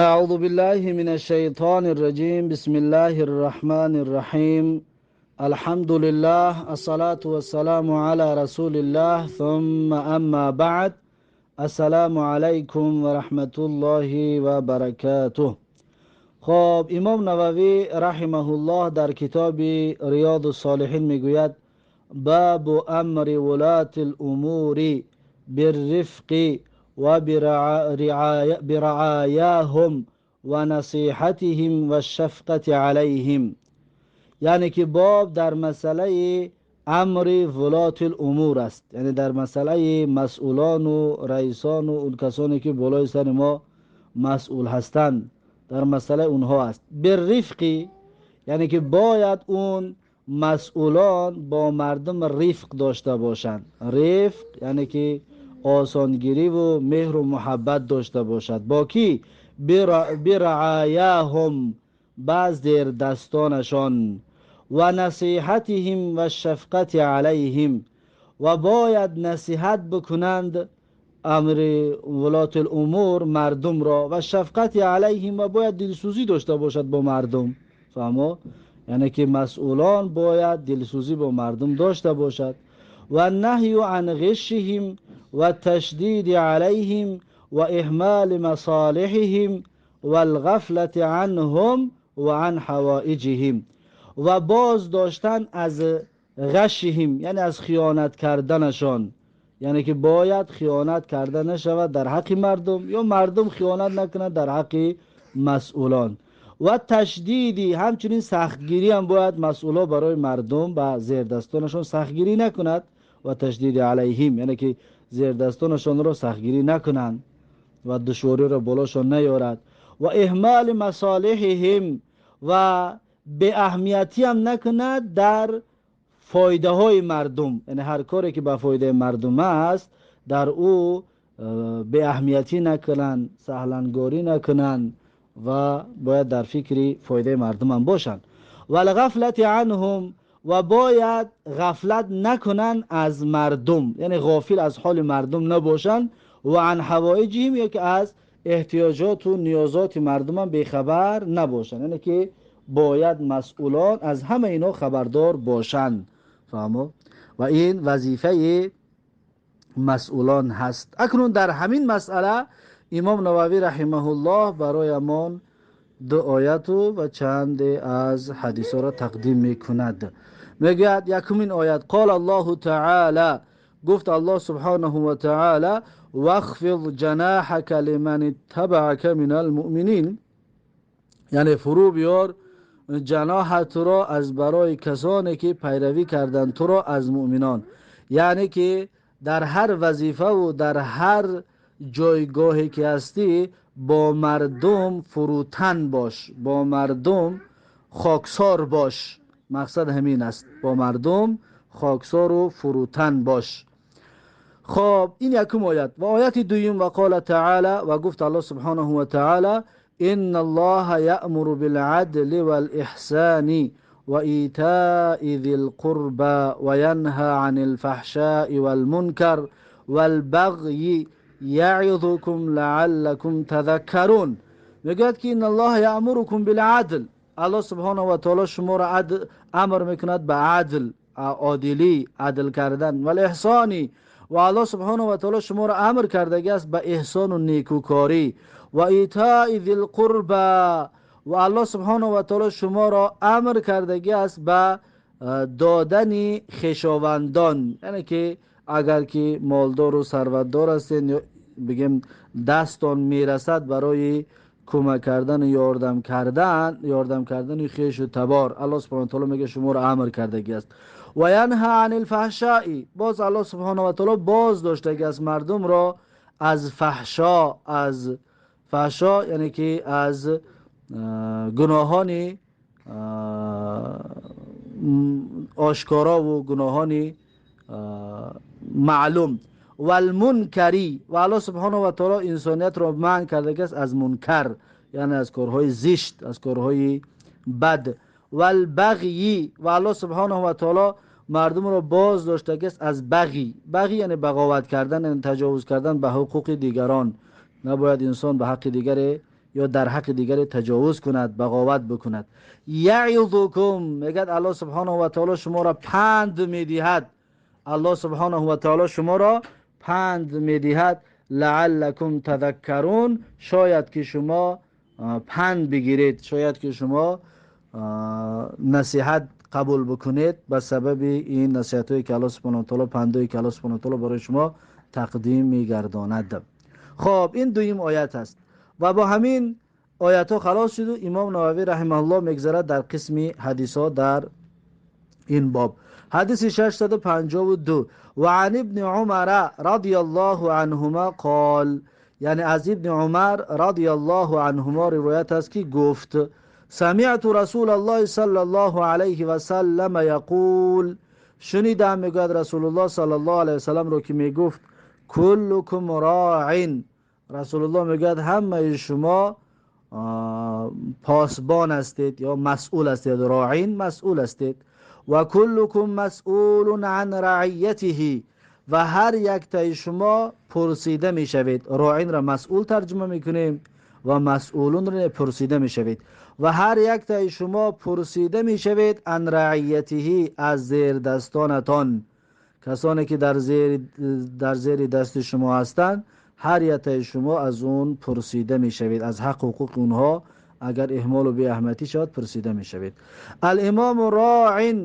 أعوذ بالله من الشيطان الرجيم. بسم الله الرحمن الرحيم. الحمد لله، الصلاة والسلام على رسول الله، ثم أما بعد. السلام علیکم و رحمت الله و برکاته. خب، امام نووی رحمه الله در کتاب ریاض الصالحین میگوید: باب امر ولاة الامور بالرفق و برعایاهم و نصیحتهم و الشفقة علیهم. یعنی که باب در مسئله امر ولاة الامور است، یعنی در مسئله مسئولان و رئیسان و اون کسانی که بالای سر ما مسئول هستند، در مسئله اونها است. بالرفق، یعنی که باید اون مسئولان با مردم رفق داشته باشند. رفق یعنی که آسانگیری و مهر و محبت داشته باشد. با کی؟ برعایاهم، بعض در دستانشان، و نصیحتهم و شفقت علیهم، و باید نصیحت بکنند امر ولاة الامور مردم را، و شفقت علیهم، و باید دلسوزی داشته باشد با مردم. فهمو؟ یعنی که مسئولان باید دلسوزی با مردم داشته باشد. و نهی عن غشهم و تشدید علیهم و اهمال مصالحهم و الغفلة عنهم و عن حوائجهم. و باز داشتن از غشهم، یعنی از خیانت کردنشان، یعنی که باید خیانت کرده نشود در حق مردم یا مردم خیانت نکنند در حق مسئولان. و تشدیدی، همچنین سختگیری هم باید مسئولا برای مردم و زیردستانشان سختگیری نکند. و تشدید علیهم، یعنی که زیردستانشان را سختگیری نکنند و دشواری را بالاشان نیارد. و اهمال مصالحهم، و به اهمیتی هم نکند در فایده های مردم، یعنی هر کاری که به فایده مردم است در او به اهمیتی نکنند، سهلنگاری نکنند و باید در فکر فایده مردم هم باشند. و الغفلت عنهم، و باید غفلت نکنند از مردم، یعنی غافل از حال مردم نباشند. و عن حوائجهم، یا که از احتیاجات و نیازات مردم هم بیخبر نباشند، یعنی که باید مسئولان از همه اینا خبردار باشند. فهمو؟ و این وظیفه مسئولان هست. اکنون در همین مسئله امام نووی رحمه الله برای مان دو آیت و چند از حدیث را تقدیم میکند. میگوید یکمین آیت: قال الله تعالی، گفت الله سبحانه و تعالی: واخفض جناحك لمن اتبعك من المؤمنین. یعنی فرو بیار جناحت را از برای کسانی که پیروی کردند تو را از مؤمنان. یعنی که در هر وظیفه و در هر جایگاهی که هستی با مردم فروتن باش، با مردم خاکسار باش. مقصد همین است، با مردم خاکسار و فروتن باش. خب، این یکم آیت. و آیت دویم: و قال تعالی، و گفت الله سبحانه و تعالی: ان الله یأمر بالعدل والإحسان وإيتاء ذي القربى وينهى عن الفحشاء والمنكر والبغي يعظكم لعلكم تذكرون. میگوید که ان الله یأمركم بالعدل، الله سبحانه و تعالی شما را عدل امر میکند، به عدل، عادلی، عدل کردن، والاحسانی، و الله سبحانه و تعالی شما را امر کردگی است به احسان و نیکوکاری، و ایتاء ذی القربى، و الله سبحانه و تعالی شما را امر کردگی است به دادن خویشاوندان. یعنی که اگر که مالدار و ثروتدار هستین یا بگیم دستان میرسد برای کمک کردن و یاردم کردن خویش و تبار، الله سبحانه و تعالی میگه شما را امر کردگی است. و ینهى عن الفحشاء، باز الله سبحانه و تعالی باز داشتگی است مردم را از فحشا. از فحشا یعنی که از گناهان آشکارا و گناهان معلوم. و المنکری، و الله سبحانه و تعالی انسانیت را منع کرده است از منکر، یعنی از کارهای زشت، از کارهای بد. و البغی، و الله سبحانه و تعالی مردم را باز داشته است از بغی. بغی یعنی بغاوت کردن، یعنی تجاوز کردن به حقوق دیگران. نباید انسان به حق دیگر ё дар ҳаққи дигаре таҷовуз кунад, бағоват бикунад. Яъизукум, мегӯяд Аллоҳ субҳонаҳу ва таоло шуморо панд медиҳад. Аллоҳ субҳонаҳу ва таоло шуморо панд медиҳад. Лааллакум тазаккарун, шояд ки шумо панд бигиред, шояд ки шумо насиҳат қабул бикунед ба сабаби ин насиҳатҳое ки Аллоҳ субҳонаҳу ва таоло, пандое ки Аллоҳ субҳонаҳу ва таоло барои шумо тақдим мегардонад. Хоб, ин дуюм оят аст ва бо ҳамин оятҳо халос шуду Имом Нававӣ раҳимаҳуллоҳ мегзарад дар қисми ҳадисҳо дар ин боб. Ҳадиси 652. Ва ан ибни Умара радияллоҳу анҳума қол, яъне аз Ибни Умар радияллоҳу анҳума ривоят аст ки гуфт: самиъту расулаллоҳи саллаллоҳу алайҳи васаллама яқул, шунидам, мегӯяд, Расулуллоҳ саллаллоҳу алайҳи васалламро ки мегуфт: куллукум роин. Расулуллоҳ мегӯяд ҳамаи шумо посбон ҳастед ё масъул ҳастед. Роин масъул ҳастед. Ва куллукум масъулун ан раиятиҳи, ва ҳар яктаи шумо пурсида мешавед. Роинро масъул тарҷума мекунем ва масъулунро пурсида мешавед. Ва ҳар яктаи шумо пурсида мешавед ан раиятиҳи, аз зердастонатон, касоне ки дар зери дасти шумо ҳастанд, ҳар яктаи шумо аз он пурсида мешавед, аз ҳақ ҳуқуқи онҳо агар иҳмолу беаҳамиятӣ шавад пурсида мешавед. Алимому роин,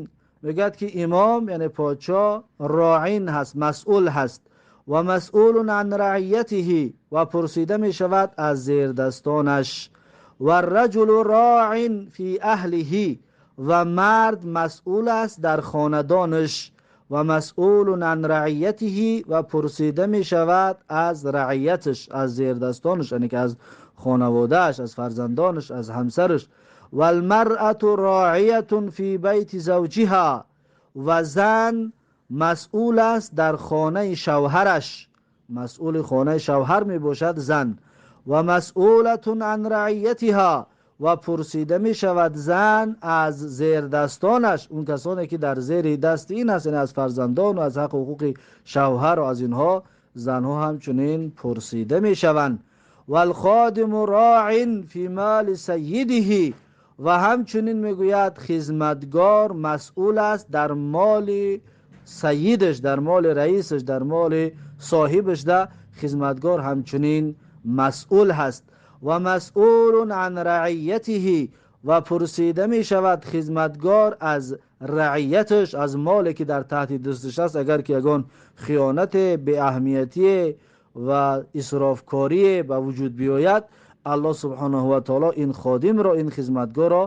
мегӯяд ки имом яъне подшоҳ роин ҳаст, масъул ҳаст. Ва масъулун ан раиятиҳи, ва пурсида мешавад аз зердастонаш. Ва раҷулу роин фи аҳлиҳи, ва мард масъул аст дар хонадонаш. Ва масъулун ан раиятиҳи, ва пурсида мешавад аз раияташ, аз зердастонаш, яъне ки аз хонаводааш, аз фарзандонаш, аз ҳамсараш. Валмаръату роиятун фи байти завҷиҳа, ва зан масъул аст дар хонаи шавҳараш, масъули хонаи шавҳар мебошад зан. Ва масъулатун ан раиятиҳа, ва пурсида мешавад зан аз зердастонаш, он касоне ки дар зери дасти ин аст, яъне аз фарзандон ва аз ҳаққу ҳуқуқи шавҳар ва аз инҳо занҳо ҳамчунин пурсида мешаванд. Валходиму роин фи моли сайидиҳи, ва ҳамчунин мегӯяд хизматгор масъул аст дар моли сайидаш, дар моли раисаш, дар моли соҳибаш да хизматгор ҳамчунин масъул ҳаст. Ва масъулун ан раиятиҳи, ва пурсида мешавад хизматгор аз раияташ, аз моле ки дар таҳти дасташ аст, агар ки ягон хиёнате, беаҳамиятие ва исрофкорие ба вуҷуд биёяд, Аллоҳ субҳонаҳу ва таоло ин ходимро, ин хизматгорро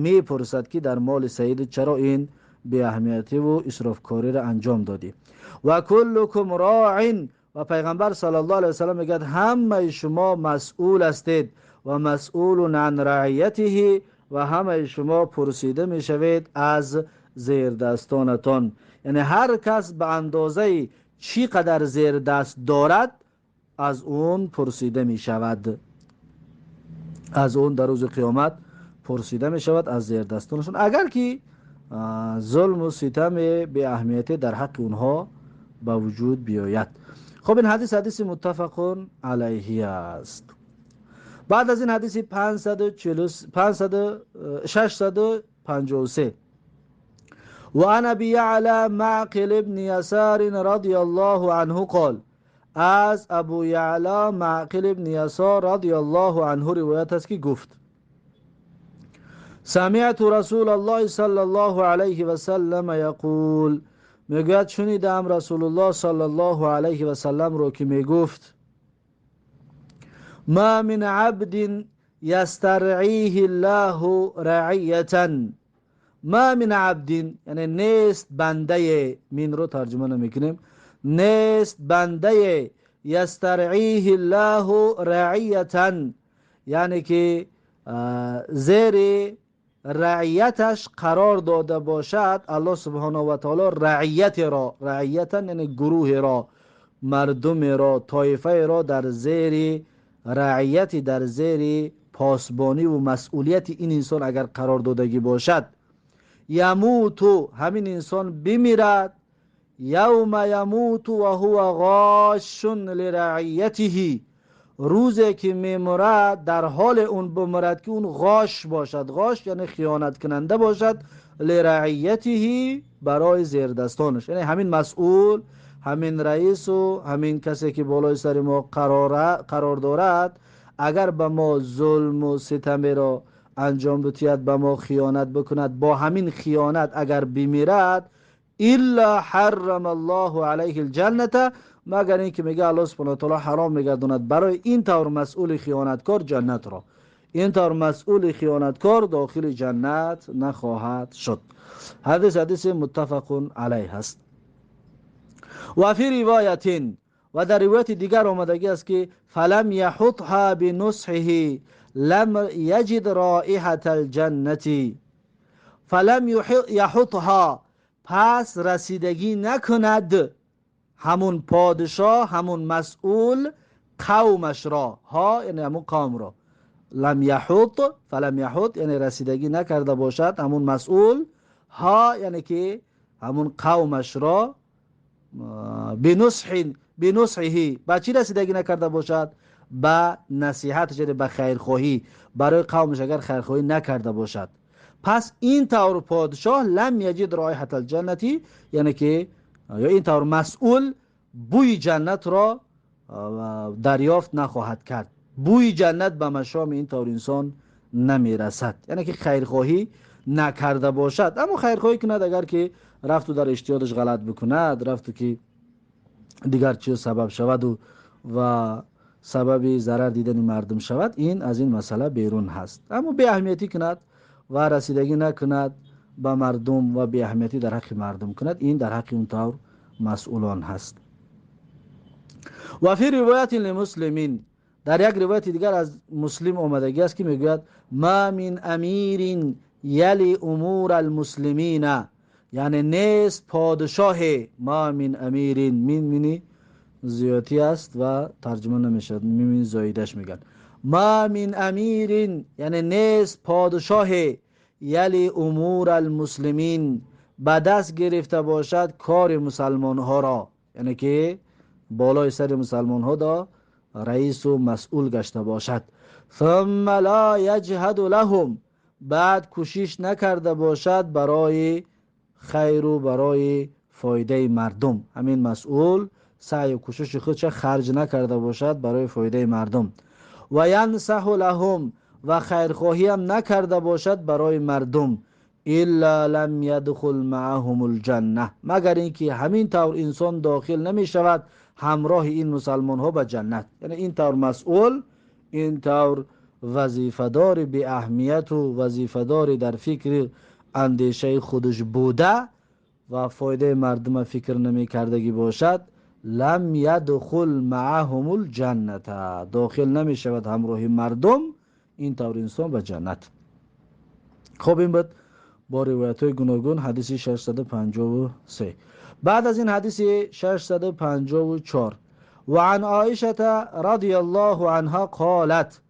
мепурсад ки дар моли саидат чаро ин беаҳамиятиву исрофкориро анҷом додӣ. Ва куллукум роин, ва пайғамбар саллаллоҳу алайҳи васаллам мегӯяд ҳамаи шумо масъул ҳастед. Ва масъулун ан раиятиҳи, ва ҳамаи шумо пурсида мешавед аз зердастонатон. Яъне ҳар кас ба андозаи чӣ қадар зердаст дорад аз он пурсида мешавад, аз он дар рӯзи қиёмат пурсида мешавад аз зердастонашон, агар ки зулму ситами беаҳамиятӣ дар ҳаққи онҳо ба вуҷуд биёяд. Хоб, ин ҳадис ҳадиси муттафақун алайҳи аст. Баъд аз ин ҳадиси 653. Ва ан аби яъла маъқил ибни ясар радияллоҳу анҳу қол, аз Абу Яъла Маъқил ибни Ясор радияллоҳу анҳу ривоят аст ки гуфт: самиъту расулаллоҳи саллаллоҳу алайҳи васаллама яқул, мегӯяд шунидам Расулуллоҳ саллаллоҳу алайҳи васалламро ки мегуфт: ма мин абдин ястаръиҳи ллоҳу раиятан. Ма мин абдин, яъне нест бандае, минро тарҷума намекунем, нест бандае, ястаръиҳи ллоҳу раиятан, яъне ки зери раияташ қарор дода бошад Аллоҳ субҳонаҳу ва таоло раиятеро, раиятан яъне гурӯҳеро, мардумеро, тоифаеро дар зери раияти, дар зери посбониву масъулияти ин инсон агар қарор додагӣ бошад, ямуту, ҳамин инсон бимирад, явма ямуту ва ҳува ғошшун лираиятиҳи, روزی که میمرد در حال اون بمرد که اون غاش باشد. غاش یعنی خیانت کننده باشد، لرعیته، برای زیردستانش. یعنی همین مسئول، همین رئیس و همین کسی که بالای سر ما قرار دارد، اگر به ما ظلم و ستم را انجام بدهد، به ما خیانت بکند، با همین خیانت اگر بمیرد، الا حرم الله علیه الجنة، مگر اینکه میگه الله سبحانه و تعالی حرام میگرداند برای این طور مسئول خیانتکار جنت را. این طور مسئول خیانتکار داخل جنت نخواهد شد. حدیث متفق علیه است. و فی روایت، و در روایت دیگر آمدگی است که فلم یحطها بنصحه لم یجد رائحة الجنة. فلم یحطها، پس رسیدگی نکند همون پادشاه، همون مسئول قومش را. ها یعنی همون قوم را. لم یحط، فلم یحط یعنی رسیدگی نکرده باشد همون مسئول، ها یعنی که همون قومش را، بنصحه، با چی رسیدگی نکرده باشد؟ با نصیحت، یعنی به خیرخواهی برای قومش اگر خیرخواهی نکرده باشد، پس این طور پادشاه لم یجد رائحة الجنة، یعنی که یا این طور مسئول بوی جنت را دریافت نخواهد کرد. بوی جنت به مشام این طور انسان نمیرسد، یعنی که خیرخواهی نکرده باشد. اما خیرخواهی کند اگر که رفت و در اجتهادش غلط بکند، رفت که دیگر چیز سبب شود و سبب ضرر دیدن مردم شود، این از این مسئله بیرون هست. اما بی اهمیتی کند و رسیدگی نکند به مردم و بی اهمیتی در حق مردم کند، این در حق اون طور مسئولان هست. و فی روایت لمسلمین، در یک روایت دیگر از مسلم آمدگی است که میگوید ما من امیر یلی امور المسلمین، یعنی نیست پادشاه. ما من امیر، من منی زیادی است و ترجمه نمیشد، من زایدش میگن. ما من امیر یعنی نیست پادشاه یلی امور المسلمین، به دست گرفته باشد کار مسلمان ها را، یعنی که بالای سر مسلمان ها دا رئیس و مسئول گشته باشد. ثم لا یجهد لهم، بعد کوشش نکرده باشد برای خیر و برای فایده مردم. همین مسئول سعی و کوشش خودش خرج نکرده باشد برای فایده مردم. و ینصح لهم، و خیرخواهی هم نکرده باشد برای مردم. الا لم یدخل معهم الجنه، مگر اینکه همین طور انسان داخل نمی شود همراه این مسلمان ها به جنت. یعنی این طور مسئول، این طور وظیفه‌دار بی اهمیت و وظیفه‌دار در فکر اندیشه خودش بوده و فایده مردم فکر نمی کردگی باشد، لم یدخل معهم الجنه، داخل نمی شود همراه مردم این طور انسان به جنت. خب این بود با روایت های گوناگون حدیث 653. بعد از این حدیث 654، و عن عایشه رضی الله عنها قالت،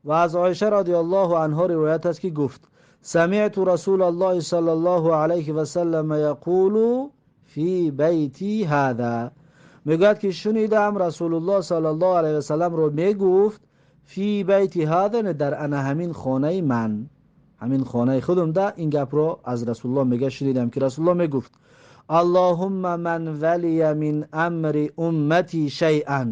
و از عایشه رضی الله عنها روایت است که گفت سمعت رسول الله صلی الله علیه و سلم یقول فی بیتی هذا، میگوید که شنیدم رسول الله صلی الله علیه و سلم رو میگفت فی بیتی هذا، در انا همین خانه من، همین خانه خودم ده، این گپ رو از رسول الله میگه شنیدم که رسول الله میگفت اللهم من ولی من امر امتی شیئا،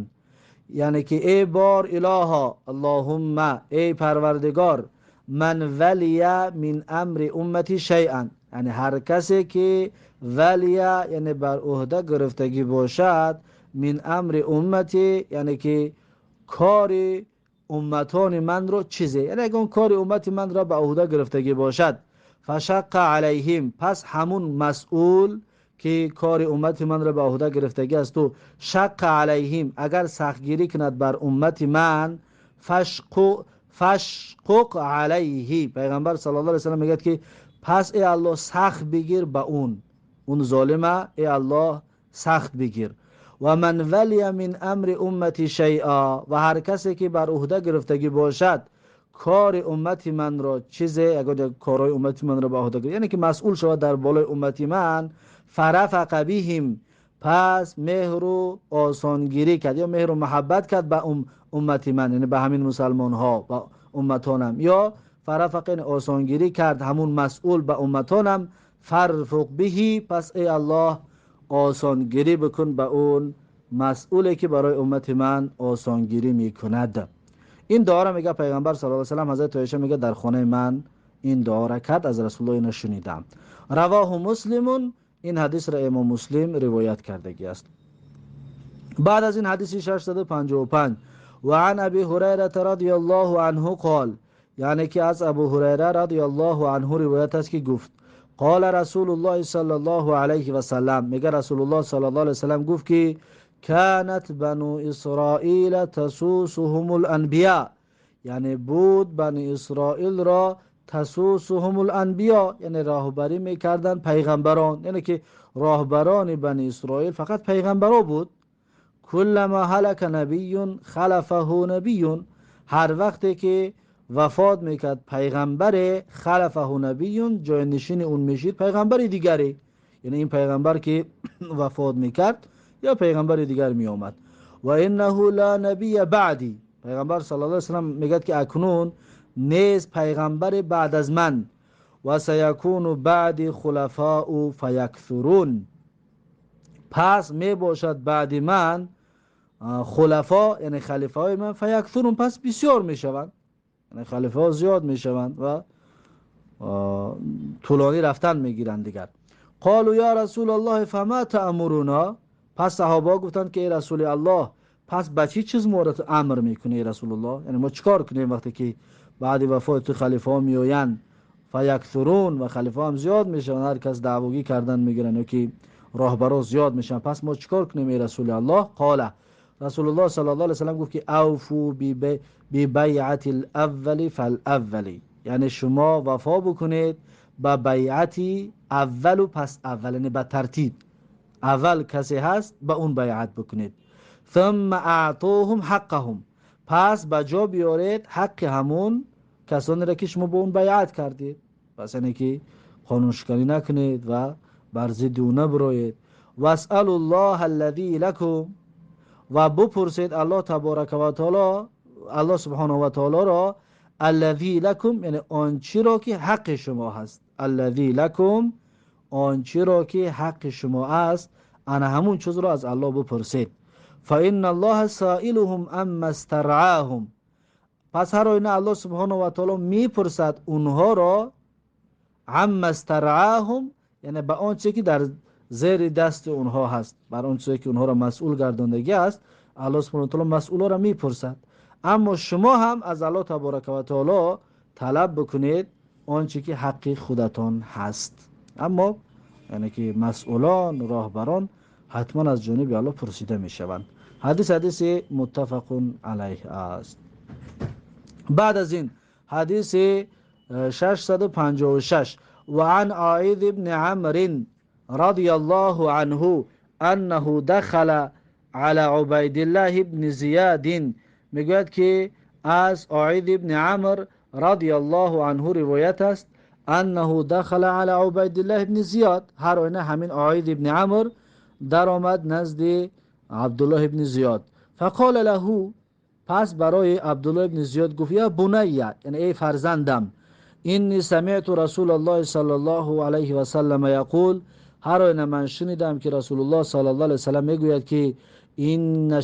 یعنی که ای بار الها، اللهم ای پروردگار، من ولی من امر امتی شیئا، یعنی هر کسی که ولی یعنی بر عهده گرفتگی باشد، من امر امتی یعنی که کار امتان من رو چیزی، یعنی اگر کار امت من را به عهده گرفتگی باشد، فشق علیهم، پس همون مسئول که کار امت من را به عهده گرفتگی است و شق علیهم، اگر سختگیری کند بر امت من، فشقق علیه، پیغمبر صلی الله علیه وسلم میگه که پس ای الله سخت بگیر به اون، اون ظالمه ای الله سخت بگیر. و من ولی من امر امتی شیئا، و هر کسی که بر عهده گرفتگی باشد کار امت من را چیزی، اگر کارهای امت من را به عهده گرفت، یعنی که مسئول شود در بالای امت من، فرفق بهم، پس مهر و آسانگیری کرد یا مهر و محبت کرد به уммати ман, яъне ба ҳамин мусалмонҳо, ба умматонам, ё фарафақ, яъне осонгирӣ кард ҳамун масъул ба умматонам, фарфуқ биҳи, пас эй Аллоҳ осонгирӣ бикун ба он масъуле ки барои уммати ман осонгирӣ мекунад. Ин дуоро мега пайғамбар саллаллоҳу алайҳи васаллам. Ҳазрати Оиша мега дар хонаи ман ин дуоро кард, аз Расулуллоҳ инро шунидам. Равоҳу Муслимун, ин ҳадисро имом Муслим ривоят кардагӣ аст. Баъд аз ин ҳадиси 655. Ва ан Аби Ҳурайрата радияллоҳу анҳу қол, яъне ки аз Абу Ҳурайра радияллоҳу анҳу ривоят аст ки гуфт: қола Расулуллоҳи саллаллоҳу алайҳи васаллам, мега Расулуллоҳ саллаллоҳу алайҳи васаллам гуфт ки канат бану Исроила тасусуҳум аланбия, яъне буд бани Исроилро тасусуҳум аланбия, яъне роҳбарӣ мекарданд пайғамбарон, яъне ки роҳбарони бани Исроил фақат пайғамбаро буд. Куллама ҳалака набиюн халафаҳу набиюн, ҳар вақте ки вафот мекард пайғамбаре, халафаҳу набиюн, ҷойнишини он мешид пайғамбари дигаре, яъне ин пайғамбар ки вафот мекард ё пайғамбари дигар меомад. Ва иннаҳу ла набия баъди, пайғамбар саллаллоҳу алайҳи васаллам мегӯяд ки акнун нест пайғамбаре баъд аз ман. Ва саякуну баъди хулафаъу фаяксурун, пас мебошад баъди ман хулафо, яъне халифаҳои ман, фаяксурун, пас бисёр мешаванд, яъне халифаҳо зиёд мешаванд ва тӯлонӣ рафтан мегиранд дигар. Қолу ё Расулаллоҳ фама таъмуруна, пас саҳобаҳо гуфтанд ки эй Расули Аллоҳ, пас ба чӣ чиз моро амр мекунӣ эй Расулуллоҳ? Яъне мо чикор кунем вақте ки баъди вафоти ту халифаҳо меоянд, фаяксурун, ва халифаҳо ҳам зиёд мешаванд, ҳар кас даъвогӣ кардан мегиранд ё ки роҳбаро зиёд мешаванд, пас мо чикор кунем эй Расули Аллоҳ? Қола, Расулуллоҳ саллаллоҳу алайҳи васаллам гуфт ки авфу бибайъати лаввали фалаввали, яъне шумо вафо бикунед ба байъати аввалу пас аввал, яъне ба тартиб аввал касе ҳаст ба он байъат бикунед. Thumma аътуҳум ҳаққаҳум, пас ба ҷо биёред ҳаққи ҳамун касонеро ки шумо ба он байъат кардед, пас яъне ки қонуншиканӣ накунед ва бар зидди ӯ набироед. Васъалу ллоҳа аллазӣ лакум, ва бупурсед Аллоҳ таборака ва таоло, Аллоҳ субҳонаҳу ва таолоро, аллазӣ лакум, яъне он чиро ки ҳаққи шумо ҳаст, аллазӣ лакум, он чиро ки ҳаққи шумо аст, ана ҳамун чизро аз Аллоҳ бупурсед. Фаинна Аллоҳа соилуҳум амма истаръаҳум, пас ҳар оина Аллоҳ субҳонаҳу ва таоло мепурсад онҳоро, амма истаръаҳум, яъне ба он чизе ки дар зери дасти онҳо ҳаст, бар он чизе ки онҳоро масъул гардондагӣ аст, Аллоҳ субҳонаҳу ва таоло масъулоро мепурсад. Аммо шумо ҳам аз Аллоҳ таборака ва таоло талаб бикунед он чизе ки ҳаққи худатон ҳаст. Аммо яъне ки масъулон, роҳбарон ҳатман аз ҷониби Аллоҳ пурсида мешаванд. Ҳадис ҳадиси муттафақун алайҳ аст. Баъд аз ин ҳадиси 656. Ва ан Оид ибни Амрин радияллоҳу анҳу аннаҳу дахала ала Убайдиллаҳ ибни Зиядин, мегӯяд ки аз Оид ибни Амр радияллоҳу анҳу ривоят аст, аннаҳу дахала ала Убайдиллаҳ ибни Зиёд, ҳар оина ҳамин Оид ибни Амр даромад назди Абдуллоҳ ибни Зиёд. Фақола лаҳу, пас барои Абдуллоҳ ибни Зиёд гуфт: я бунайя, яъне эй фарзандам, инни самиъту Расулаллоҳи саллаллоҳу алайҳи васаллама яқул, ҳар оина ман шунидам ки Расулуллоҳ саллаллоҳу алайҳи васаллам мегӯяд ки инна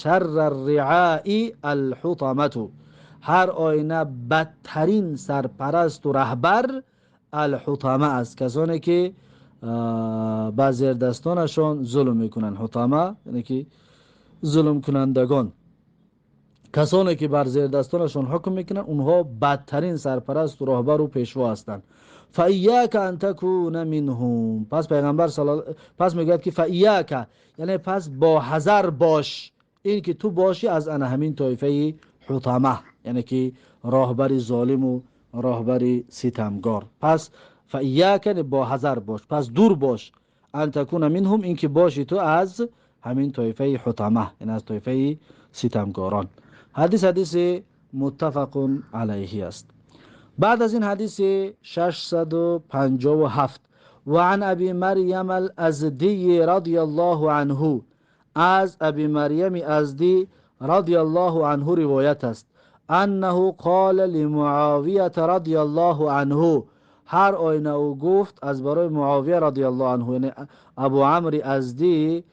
шарра риъаи алҳутамату, ҳар оина бадтарин сарпарасту раҳбар алҳутама аст, касоне ки ба зердастонашон зулм мекунанд. Ҳутама яъне ки зулмкунандагон, касоне ки бар зердастонашон ҳукм мекунанд, онҳо бадтарин сарпарасту роҳбару пешво ҳастанд. Фаияка ан такуна минҳум, пас пайғамбар пас мегӯяд ки фаияка, яъне пас бо ҳазар бош, ин ки ту бошӣ аз ана ҳамин тоифаи ҳутама, яъне ки роҳбари золиму роҳбари ситамгор. Пас фаияка, яъне бо ҳазар бош, пас дур бош, ан такуна минҳум, ин ки бошӣ ту аз ҳамин тоифаи ҳутама, яъне аз тоифаи ситамгорон. Ҳадис ҳадиси муттафақун алайҳи аст. Баъд аз ин ҳадиси 657. Ва ан Аби Марьям ал-Аздии радияллоҳу анҳу, аз Аби Марьями Аздӣ رضی الله عنه روایت است. انه قال لمعاویه رضی الله عنه، هر آینه او گفت از برای معاویه رضی الله عنه، یعنی ابو عمرو ازدی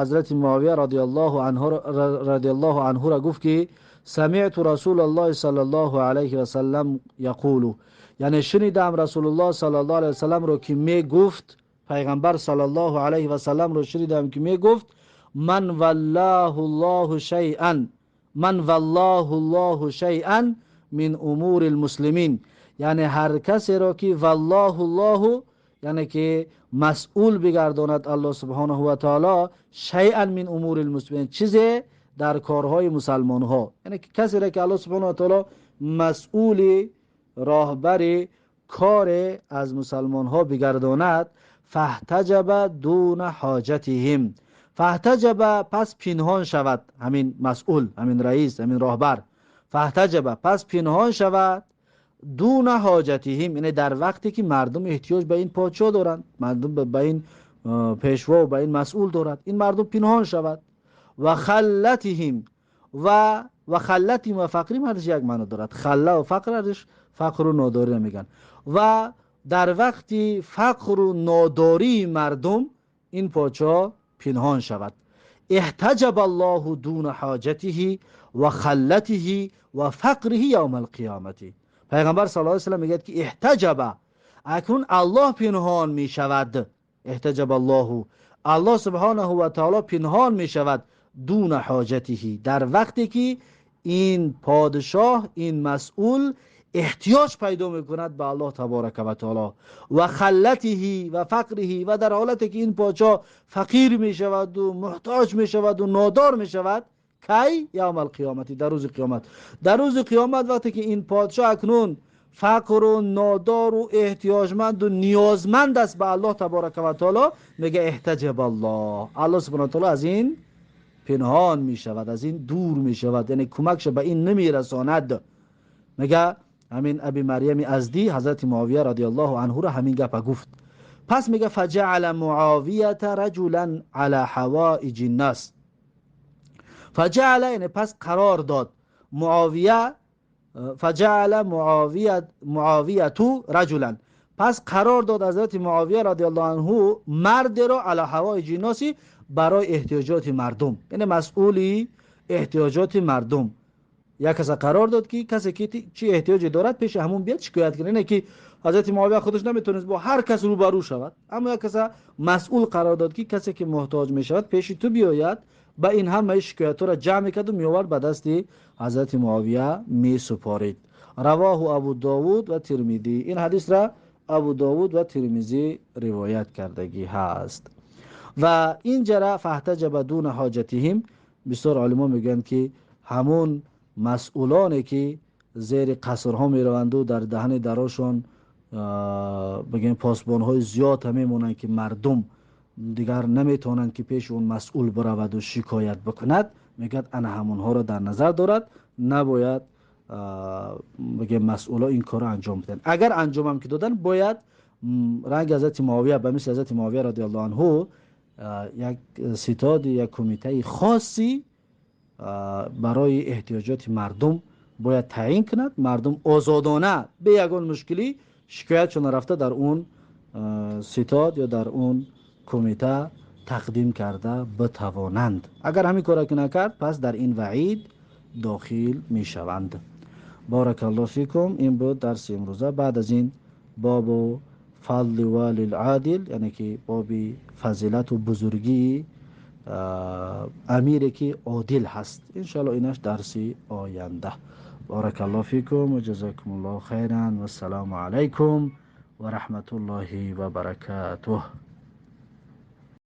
حضرت معاویه رضی الله عنه را گفت که سمعت رسول الله صلی الله علیه و سلم یقول، یعنی شنیدم رسول الله صلی الله علیه و سلم رو که می گفت، پیغمبر صلی الله علیه و سلم رو شنیدم که می گفت من والله الله شیئا، من والله الله شیئا من امور المسلمین، یعنی هر کسی را که والله الله، یعنی که مسئول بگرداند الله سبحانه و تعالی، شیئا من امور المسلمین، چیزی در کارهای مسلمان ها، یعنی کسی را که الله سبحانه و تعالی مسئول راهبر کار از مسلمان ها بگرداند، فاحتجب دون حاجتهم، فاحتجب پس پنهان شود، همین مسئول، همین رئیس، همین راهبر، فاحتجب پس پنهان شود دون حاجتهم، یعنی در وقتی که مردم احتیاج به این پادشاه دارند، مردم به این پیشوا و به این مسئول دارند، این مردم پنهان شود. و خلتهم و خلتهم و فقریم هرش یک معنا دارد، خله و فقر هرش فقر و ناداری میگن، و در وقتی فقر و ناداری مردم این پادشاه پنهان شود. احتجب الله دون حاجته و خلته و فقره یوم القیامت. پیغمبر صلی الله علیه و سلم میگه که احتجب، اکنون الله پنهان می شود، احتجب الله، الله سبحانه و تعالی پنهان می شود دون حاجته، در وقتی که این پادشاه، این مسئول احتیاج پیدا میکند به الله تبارک و تعالی، و خلته و فقره، و در حالتی که این پادشاه فقیر می شود و محتاج می شود و نادار می شود، کی؟ یوم القیامت، در روز قیامت. در روز قیامت وقتی که این پادشاه اکنون فقر و نادار و احتیاجمند و نیازمند است به الله تبارک و تعالی، میگه احتجب الله، الله سبحانه و تعالی از این پنهان می شود، از این دور می شود، یعنی کمکش به این نمی رساند. میگه همین ابی مریم ازدی حضرت معاویه رضی الله عنه را همین گپ گفت. پس میگه فجعل معاویه رجلا علی حوائج الناس، فجعل یعنی پس قرار داد معاویه، فجعل معاویه رجلا، پس قرار داد حضرت معاویه رضی الله عنه مرد را علی حوائج الناس، برای احتیاجات مردم، یعنی مسئولی احتیاجات مردم. یک کس قرار داد که کسی که چی احتیاجی دارد پیش همون بیاد شکایت کنه، نه که حضرت معاویه خودش نمیتونست با هر کس روبرو شود، اما یک کس مسئول قرار داد که کسی که محتاج میشود پیش تو بیاید، با این همه شکایت را جمع کرد و میآورد به دست حضرت معاویه می سپارید. رواه ابو داود و ترمذی، این حدیث را ابو داود و ترمذی روایت کردگی هست. و این جرا فاحتجب دون حاجتهم، بسیار علما میگن که همون مسئولانی که زیر قصرها میروند و در دهن دراشون بگیم پاسبانهای زیاد هم میمونند که مردم دیگر نمیتونند که پیش اون مسئول برود و شکایت بکند، میگد انا همونها را در نظر دارد، نباید بگیم مسئولا این کار را انجام بدن. اگر انجام هم که دادن باید رنگ حضرت معاویه به مثل حضرت معاویه رضی الله عنه یک ستاد، یک کمیته خاصی برای احتیاجات مردم باید تعیین کند، مردم آزادانه به یگان مشکلی شکایتشون رفته در اون ستاد یا در اون کمیته تقدیم کرده بتوانند. اگر همین کارا که نکرد پس در این وعید داخل میشوند. بارک الله فیکم. این بود درس امروزه. بعد از این باب فضل والی العادل، یعنی که باب فضیلت و بزرگی امیری که عادل هست، انشاءالله اینش درسی آینده. بارک الله فیکم و جزاکم الله خیرا و السلام علیکم و رحمت الله و برکاته.